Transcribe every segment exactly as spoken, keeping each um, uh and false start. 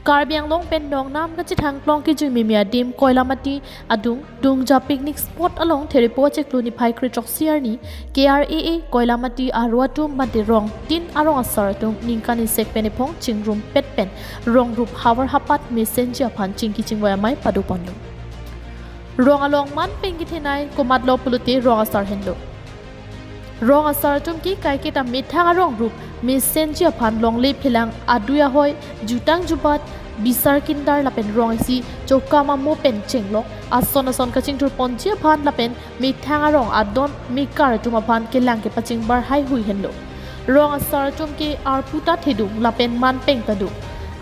Karbi Anglong pen Nongnam kachethang klong kijui mimi adim Koilamati adung Dungja picnic spot along Therepo achiklo niphai kre-throksi arni K R A A Koilamati aro atum mate rong tin arong asar atum ningkan isi pen ephong chingrumpet pen rong rup havar hapat mesenji aphan chingki chingvai amei padoponlo. Rong along man peng kethenei komatlo pulote rong asar henlo. Rong asar atum ke kaiketa methang arong rup mesenji aphan longle phelang adui ahoi jutang jubat bisar kindar lapen rong isi chokam amo pen chenglok ason ason kachingthurponji aphan lapen methang arong adon mekar atum aphan kelang kepachingbar haihui henlo. Rong asar atum ke arpu ta thedung lapen man peng ta dung.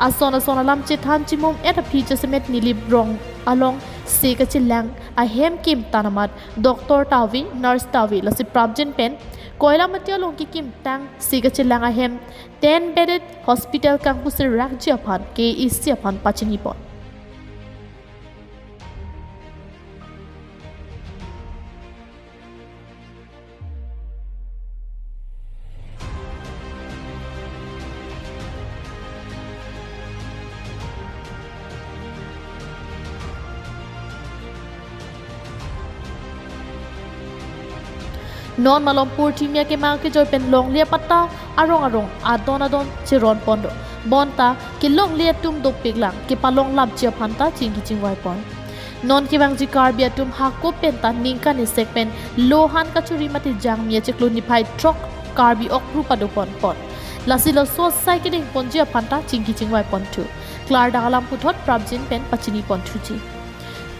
Ason ason alam chethan chimum et aphi jasemet Nilip rong along se kachelang ahem kimtan amat doctor ta ave, nurse ta ave, lasi prapjin pen Koilamati along kekimtang se kachelang ahem ten bedded hospital kangpusi rakji aphan K A A C aphan pachinipon. Non malom purthimi akemang kejoi pen longle apatta arong arong adon adon cheronponlo. Bonta kelongle atum dopiklang kepalong lapji aphan ta chingki chingvaipon. Non kevangji Karbi atum hako pen ta ningkan isi pen lohan kachuri mate jangmi achiklo niphai throk Karbi okru padoponpon. Lasi laso asai kedengponji aphan ta chingki chingvaiponthu. Klardak alam puthot prapjin pen pachiniponthuji.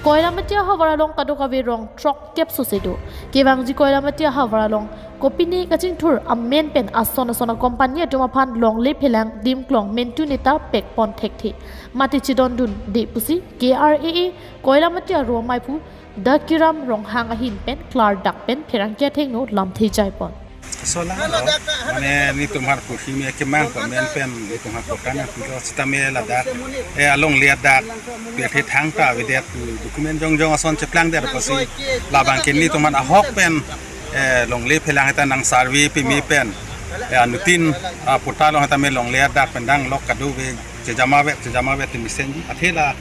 Koilamati ahavar along kadokave rong throkkep sose do. Kevangji Koilamati ahavar along kopine kachingthur amen pen ason ason a-company atum aphan longle phelang dimklong mentu neta pekpon thekthe. Mate chedondunde pusi K R A A Koilamati aro amaiphu Dakiram Ronghang ahin pen klardak pen pherangke athengno lamthe jaipon. Sola lo, mane netum aphan purthimi akemang pamen pen netum aphan pokan pilo sitame ladak, eh, alongle adak pirthe thangta avedet pu document jongjong ason cheplangdet apotsi labang ke netum aphan ahok pen, eh, longle phelang heta nang survey pimi pen, eh, anuttin, ah, patta along heta me longle adak pen danglok kadokave chejamavet chejamavet ti mesenji. Athe la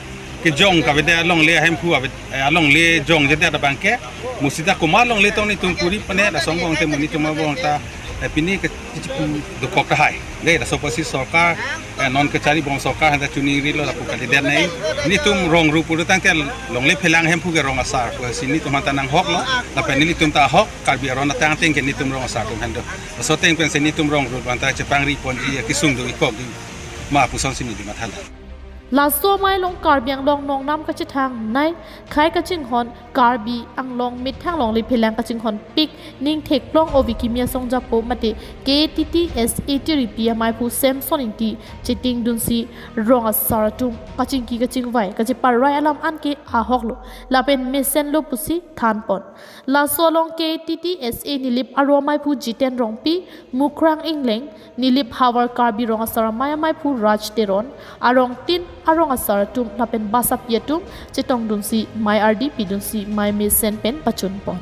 kejong kavedet alongle ahemphu ave, eh, alongle jongjedet abang ke. Musita komat longle tong netum puri pane lason angbong te mo netum angbong ta, eh, pini ke chipu dokok tahai. Dei, laso apotsi sorkar, eh, non kacharibom sorkar handa chuningrilo lapu kalidet nei. Netum rong rup puru tangte longle phelang ahemphu ke rong asar pusi netum aphan ta nanghoklo. Lapen nelitum ta ahok Karbi aron atang ateng ke netum rong asar atum hendo. Laso ateng pensi netum rong rup aphan ta chepangriponji kesung do-ik-kok di ma puson si neli matha la. Laso amei along Karbi Anglong Nongnam kachethang nei khei kachinghon Karbi Anglong methang longle phelang kachinghonpik ning theklong ove kimi asong japo mate K A T T S A tiripi amaiphu Samson Ingti chetingdunsi rong asar atum kachingki kachingvai kacheparai alam anke ahoklo lapen mesenlo pusi thanpon. Laso along K A T T S A Nilip aro amaiphu Jiten Rongpi, Mukrang Ingleng, Nilip havar Karbi Rong Asar Amei amaiphu Raj Teron, arong tin arong asar atum lapen basapi atum chetongdunsi mei ardi pidunsi mei mesen pen pachunpon.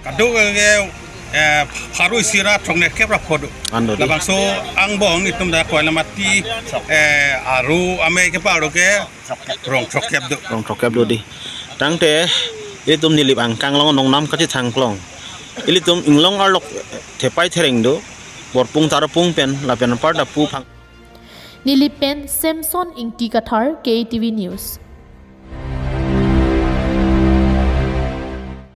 Kadokave, eh, pharo isi ra throknerkep ra pho do. Ando di. Labangso angbong netum dak Koilamati, eh, aro amei keparo ke rong throkkep do. Rong throkkep do di. Tangte ilitum Nilip angkang along Nongnam kachethang klong. Ilitum inglong arlok thepai thereng do. Borpung tarpung pen lapen apar ta pu phang. Nilip pen Samson Ingti Kathar, K A T V News.